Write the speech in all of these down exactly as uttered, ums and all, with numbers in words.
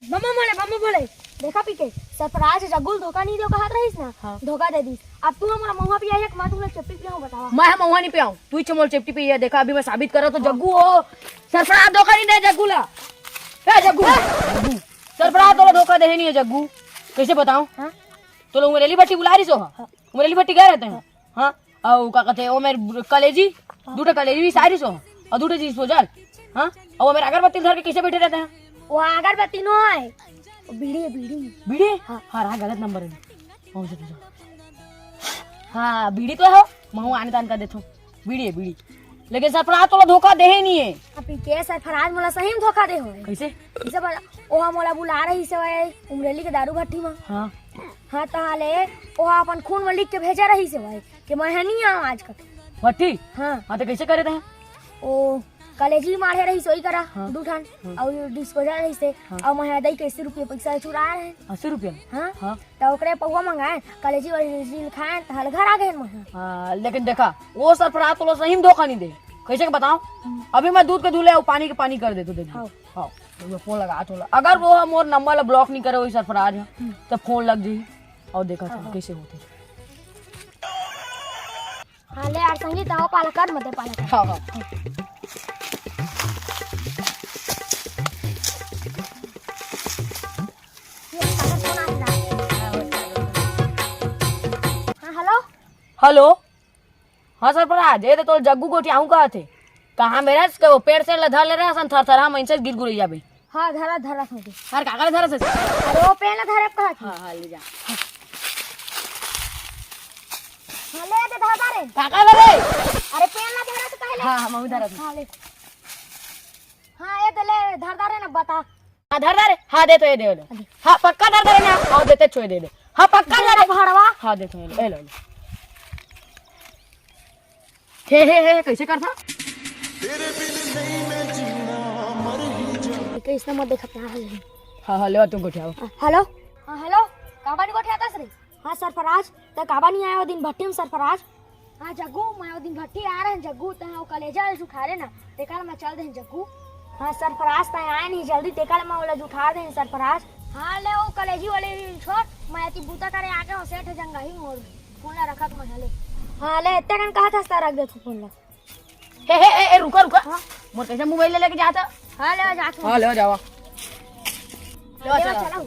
बम्मा बोले, बम्मा बोले, देखा पीके, सरफराज जग्गू ल धोखा नहीं देव कहत रहिस ना, हाँ। धोखा दे दिस। अब तू हमर महुआ पिया एक मातू ल चेपटी पियाऊं बतावा। मैं ह महुआ नहीं पियाऊं, तू ही मोला चेपटी पिया। देखा अभी मैं साबित करा तो जग्गू हो, सरफराज धोखा नहीं दे जग्गू ला। ए जग्गू, सरफराज तोला धोखा दे नहीं है जग्गू, कैसे बताऊं? हाँ। तो लोग रेली बट्टी बुला रही सो, हाँ। उमरेली भट्टी गए रहते हैं। हाँ। अउ का कहते हैं, वो मेरे कलेजी, हाँ। दू ठो कलेजी भी सारी सो, अउ दू ठो disposal। हाँ। अउ वो मेरे अगरबत्ती धर के कैसे बैठे रहते हैं? वो अगरबत्ती नो है, वो बीड़ी है, बीड़ी। बीड़ी? हाँ। हाँ, रहा गलत नंबर है। कौन से तुझे? हाँ, बीड़ी तो हो, महू आने तान कर देता हूँ। बीड़ी है, बीड़ी। लेकिन सरफराज तोला धोखा दे ही नहीं है। अभी के सरफराज मोला सही में धोखा दे होए। कैसे? कैसे बता? ओहा मोला बुला रही से उमरेली के दारू भट्टी में। हाँ। हाँ, तहाले ओहा अपन खून में लिख के भेजा रही से भाई कि मैं ह नहीं आऊँ आज कट। भट्टी? हाँ। हाँ, तो कैसे करे तैं? ओ, कलेजी मारे रही सोई करा, हाँ। दू ठन, हाँ। अउ disposal रही से, हाँ। अउ मैं दई के अस्सी रुपये पैसा चुरा रहे। अस्सी रुपये? हाँ। हाँ। तो ओकरे पौवा मंगाए, कलेजी वाली जी खाए, तहाले घर आ गए मैं। हाँ, लेकिन देखा, वो सरफराज तोला सही में धोखा नहीं दे। कैसे के बताओ? हम्म। अभी मैं दूध के दूध ले आऊँ, पानी के पानी कर दे तू, देख। हाँ। हाँ, तो मैं फोन लगा तोला। अगर वो मोर नंबर ला block नहीं करे, वही सरफराज है, हम्म। तो फोन लग जाई। अउ देखा हाँ, था हाँ। कैसे होते। हाँ, ले यार संगीत, आओ पाला कर, मते पाला कर। हाँ, हाँ। ये पाला फोन आ रहा है। हाँ, hello। Hello। हाँ सरफराज, ए तो तोर जग्गू गोठियाहूँ कहत हे। कहाँ मेरा इसके वो पेड़ से ल धर ले रहा सन, थरथरा मइनसे गिर गुरई जाबे। हाँ, धरा, धरा था। अरे काका ले धरा से? अरे वो पेड़ ल धरे कहत हे। हाँ, हाँ, ले जा। हाँ, ले दे धरा रे। काका ले रे। अरे पेड़ ल धरा तो पहले। हाँ, हाँ, मैं भी धरा था। हाँ, ले। हाँ, ये तो ले धरा रे ना बता। हाँ, धर, धर। हाँ, दे तो ये दे, दे। हाँ, पक्का धर, धर ना। हाँ, देते छुए दे, दे। हाँ, पक्का धर। भड़वा। हाँ, दे तो ये ले, ले, ले। हे, हे, हे, कैसे करता? इसने मत देखा क्या है। हाँ, हाँ, ले, तुम गोठियाओ। हाँ, hello। हाँ, hello। काबर नहीं गोठियाता रे? हाँ, सरफराज, तैं काबर नहीं आया वो दिन भट्टी में, सरफराज? हाँ जग्गू, मैं वो दिन भट्टी आ रहे हैं जग्गू, तैं वो कलेजा ल जुठारे ना, तेकर मैं चल दें जग्गू। हाँ सरफराज, तैं आए नहीं जल्दी, तेकर मैं ओला जुठार दें सरफराज। हाँ ले, वो कलेजी वाले छोड़, मैं अति बूता करे आके हो सेठ जंगा ही मोर फोन ला रखत मैं हले। हाँ ले, इतने कन कहा था, रख दे तू फोन ला। हे, हे, हे, हे, रुका, रुका। हाँ। मोर कैसे मोबाइल ले लेके जाता? हाँ, ले जात हूँ। हाँ, ले जावा। ले ले चला। चला।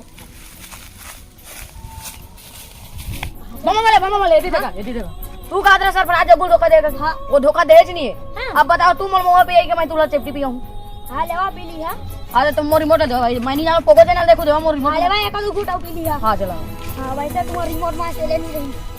मामा वाले, मामा वाले, ये दी देखा, ये दी देखा। तू कहा था सरफराज जग्गू धोखा देगा? हाँ। वो धोखा देज नहीं है। हाँ। अब बताओ, तू मोर मोबाइल पे यही कि मैं तुला चेपटी पिया हूँ। हाँ, लेवा पी ली है। हाँ, तो तुम मोर रिमोट दे दो भाई, मैं नहीं जाऊँ, पोको चैनल देखो, देवा मोर रिमोट। हाँ, लेवा एक आध घूटा पी ली है। हाँ, चला। हाँ, वैसे तुम्हारा रिमोट मार से ले नहीं रही।